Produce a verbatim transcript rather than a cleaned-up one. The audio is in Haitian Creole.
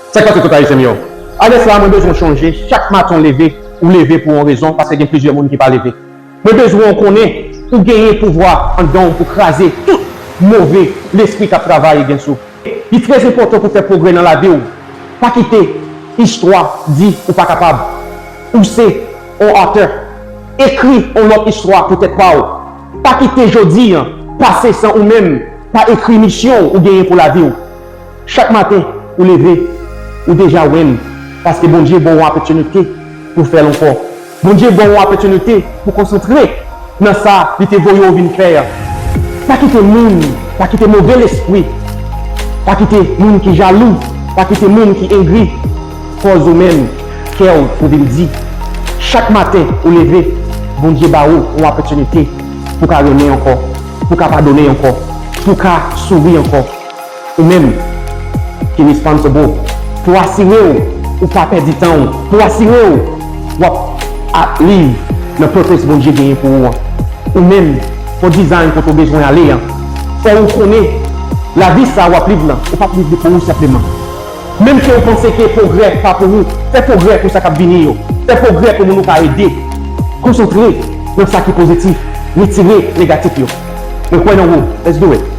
Sa k pase tout Ayisyen m yo? Alès la, mwen bezwen w chonje, chak maten w leve, ou leve pou yon rezon, paske gen plizyè moun ki pa leve. Mwen bezwen w konnen ou genyen pouvwa anndan w pou kraze tout move lespri k ap travay against ou. Li trè enpòtan pou fè pwogrè nan lavi w. Pa kite istwa di ou pa kapab. Ou se yon author. Ekri yon lòt istwa pou tèt pa w. Pa kite jodi a pase san ou menm pa ekri misyon ou genyen pou lavi w. Chak maten ou leve, ou deja win, paske Bondye ba w yon opòtinite pou fè l ankò. Bondye ba w yon opòtinite pou konsantre nan sa li te voye w vin fè a. Pa kite moun, pa kite move lespri, pa kite moun ki jalou, pa kite moun ki angry kòz ou menm kè w pou vin di. Chak maten ou leve, Bondye ba ou yon opòtinite pou ka renmen ankò, pou ka padone ankò, pou ka souri ankò. Ou menm ki responsible pou asire w ou pa pèdi tan w, pou asire w w ap ap live nan purpose Bondye genyen pou ou an. Ou menm, fò design kote w bezwen ale an. Fò ou konnen lavi sa w ap live lan, ou p ap live li pou ou senpleman. Menm ke ou panse ke pwogrè pa pou ou, fè pwogrè pou sa k ap vini yo. Fè pwogrè pou moun ou ka ede. Konsantre nan sa ki pozitif, retire negatif yo. Mwen kwè nan ou. Let's do it.